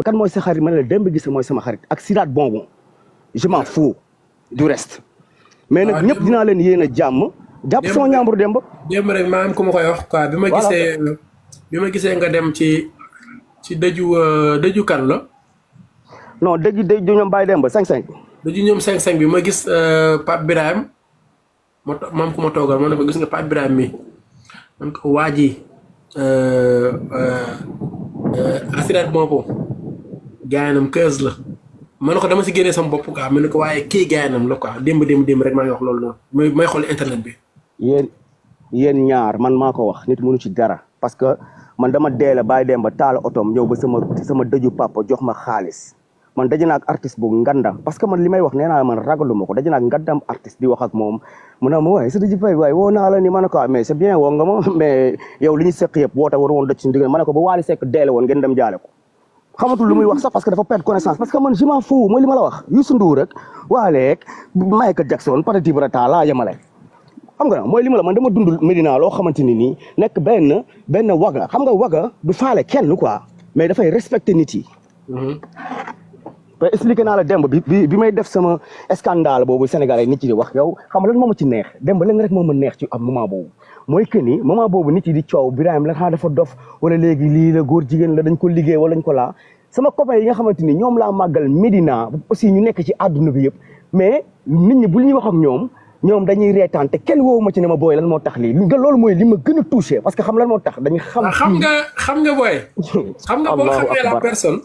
kan mooy sa xarit ma ne la Demba Guissé mooy sama xarit ak Sidaat Bonbon je m'en fous du reste mais nag ñëpp dinaa leen yéen a jàmm jàpp sama ñaambur Demba. démb rek maa am ku ma koy wax quoi bi ma gisee nga dem ci dëju kan la. non dëju ñoom Baye Demba 5-5. dëju ñoom 5-5 bi ma gis Pape Birahim ma am ku ma toogal ma ne ko gis nga Pape Birahim mi man ko waa ji Sidaat Bonbon gayanam keus la ma ne ko dama si génnee sama bopp quoi ma ne ko waaye kii gayanam la quoi démb rek maa ngi wax loolu noonu may xool internet bi. yéen ñaar man maa ko wax nit mënu ci dara parce que man dama dee la Baye Demba taal otoom ñëw ba sama dëju papa jox ma xaalis man daje naa ak artiste bu ngandam parce que man li may wax nee naa man ragalu ma ko daje naa ak ngandam artiste di wax ak moom mu ne ma waaye sa dëju pay waaye woo naa la ni ma ne ko mais c'est bien woo nga ma mais yow li ñu seq yëpp woote war woon dëj suñu diggante ma ne ko ba Wally Seck deele woon ngeen dem jaale ko xamatul lu muy wax sax parce que dafa perdre connaissance parce que man je m'en fous mooy li ma la wax Youssou Ndour rek Wally Michael Jackson patati patata laa yemale xam nga mooy li ma la man dama dund Medina loo xamante ni nii nekk benn waga xam nga waga du faale kenn quoi mais dafay respecter nit yi. te expliqué naa la Demba bi may def sama scandale boobu Sénégalais nit yi di wax yow xam nga lan moo ma ci neex Demba lan rek moo ma neex ci am moment boobu mooy que ni moment boobu nit yi di coow Birahim la xanaa dafa dof wala léegi lii la góor jigéen la dañ ko liggéey wala dañ ko laa sama copain yi nga xamante ni ñoom laa màggal Medina aussi ñu nekk ci àdduna bi yëpp mais nit ñi bu ñuy wax ak ñoom dañuy reetaan te kenn woowu ma ci ne ma booy lan moo tax lii nga loolu mooy li ma gën a touché parce que xam lan moo tax dañuy xam nga booy xam nga boo xamee la personne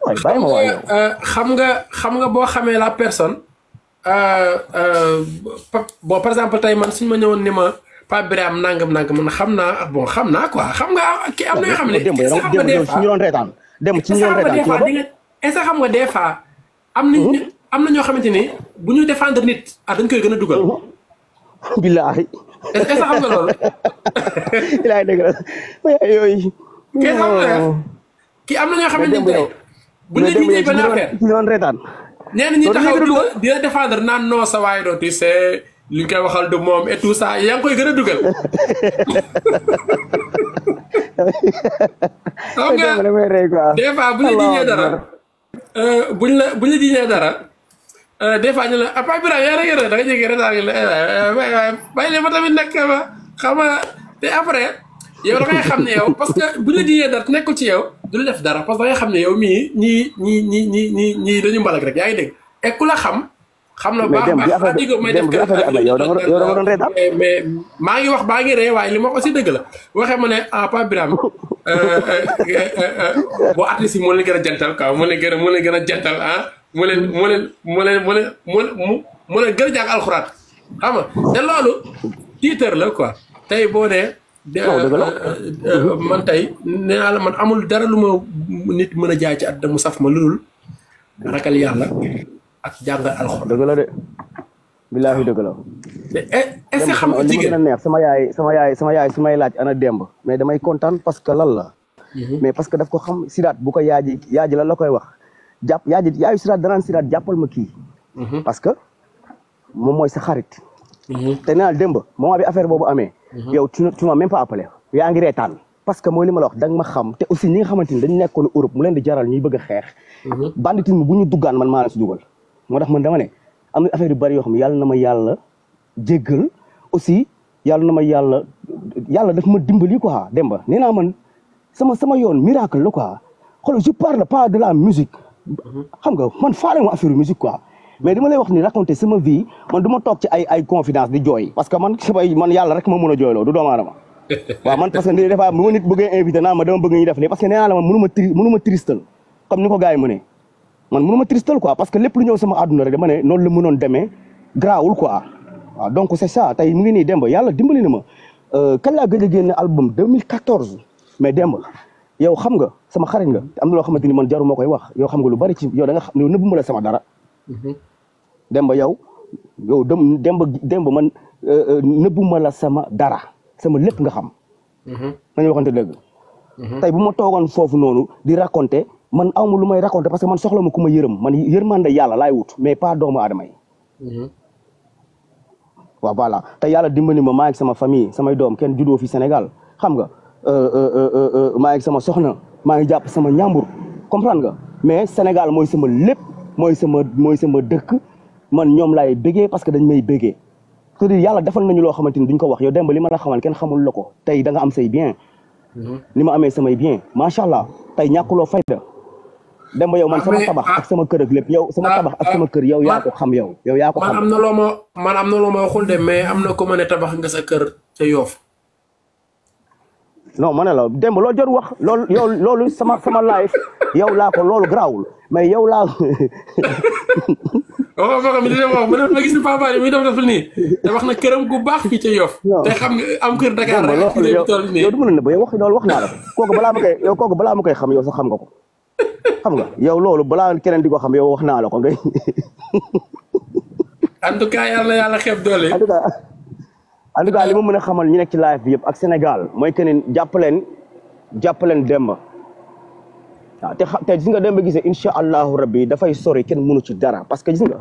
waay bàyyi ma waa yow xam nga boo xamee la personne bon par exemple tey man suñu ma ñëwoon ni ma Pape Birahim nangam man xam naa quoi xam nga ki am na yoo xam ne démb ci ñu doon reetaan démb ci ñu doon reetaan est-ce que xam nga des fois am na ñoo xamante ni bu ñu défendre nit dañ koy gën a dugal. billaahi. est-ce que xam nga loolu. billaahi dëgg la yooyu. kii am na ñoo xamante ni tey bu ñu la jiitee benn affaire ci doon reetaan. ñenn ñi taxaw di la défendre naan non sa waay doo tu sais li ñu koy waxal du moom et tout ça yaa ngi koy gën a dugal. xam nga des fois bu ñu la jiitee dara. buñ la jiitee dara. des fois ñu la Pape Birahim yaa ngi da nga jege retard yi la bàyyi leen ma tamit nekk ma xam nga te après yow da ngay xam ne yow parce que bu ñu la jiitee dara nekkul ci yow du la def dara parce que da ngay xam ne yow mii ñii dañu mbalak rek yaa ngi dégg et ku la xam na baax baax may def mais maa ngi wax baa ngi ree waaye li ma ko si dëgg la waxee ma ne Pape Birahim boo artiste yi moo leen gën a jantal quoi moo leen gën a jantal moo leen gën a jàng alxuraan xam nga te loolu tiitër la quoi tey boo nee man tey nee naa la man amul dara lu ma nit mën a jaay ci àddina mu saf ma lu dul ragal yàlla ak jàngal alxuraan. dëgg la de billaahi dëgg la. est-ce que xam nga jigéen neex sama yaay su may laaj ana Demba mais damay kontaan parce que lan la. mais parce que daf ko xam Sidaat bu ko yaaji lan la koy wax yaayu Sidaat danaan Sidaat jàppal ma kii. parce que moom mooy sa xarit. te nee naa Demba moment bi affaire boobu amee. yow tu m'as même pas appelé yaa ngi reetaan parce que mooy li ma la wax danga ma xam te aussi ñi nga xamante ni dañu nekkoon Europe mu leen di jaral ñuy bëgg a xeex. banditisme bu ñu duggaan man maa la si dugal. moo tax man dama ne am na affaire yu bari yoo xam ne yàlla na ma yàlla jéggal aussi yàlla na ma yàlla daf ma dimbali quoi Demba nee naa man sama yoon miracle la quoi xool je parle pas de la musique xam nga man faale ma affaire musique quoi mais dama lay wax ni raconter sama vie man du ma toog ci ay confidence di jooy parce que man yàlla rek ma mën a jooyloo du doomu aadama waaw man parce que des fois bu ma nit bëggee invité naa ma dama bëgg ñu def nii parce que nee naa la man mënu ma tristal comme ni ko gars yi mënee man mënu ma tristal quoi parce que lépp lu ñëw sama àdduna rek dama ne noonu la mënoon demee grawul quoi waaw donc c'est ça tey mu ngi nii Demba yàlla dimbali na ma kañ laa gëj a génne album 2014 mais Demba yow xam nga sama xarit nga am na loo xamante ni man jaruma koy wax yow xam nga lu bari ci yow da nga xam yow nëbbu ma la sama dara Demba yow Demba man nëbbu ma la sama dara sama lépp nga xam nañu waxante dëgg tey bu ma toogoon foofu noonu di raconter man awma lu may raconter parce que man soxla ma ku ma yërëm man yërmande yàlla laay wut mais pas doomu aadama yi waaw voilà te yàlla dimbali ma maa ngi sama famille samay doom kenn juddoo fi Sénégal xam nga maa ngi sama soxna maa ngi jàpp sama ñàmbur comprendre nga mais Sénégal mooy sama lépp mooy sama dëkk man ñoom laay bégee parce que dañ may bégee c'est-à-dire yàlla defal nañu loo xamante ni duñ ko wax yow Demba li ma la xamal kenn xamul la ko tey da nga am say bien ni ma amee samay bien macha allah tey ñàkkuloo fayda Demba yow man sama tabax ak sama kër ak lépp yow sama tabax ak sama kër yow yaa ko xam yow yaa ko xam man am na loo ma waxul de mais am na ko ma ne tabax nga sa kër ca Yoff non ma ne la Demba loolu jot wax loolu sama life yow laa ko loolu garaawul mais yow laa ma gis ni Papa muy def nii te wax na këram gu baax fii ca Yoff te xam nga am kër Dakar rek yow du mën na ba yow wax loolu wax naa la kooku balaa ma koy xam yow sax xam nga ko xam nga yow loolu balaa keneen di ko xam yow wax naa la ko ngay en tout cas yàlla xeeb doole en tout cas li ma mën a xamal ñi nekk ci live bi yëpp ak Sénégal mooy que ni jàppaleen Demba waaw te gis nga Demba gisee incha allahu rabbi dafay sori kenn mënu ci dara parce que gis nga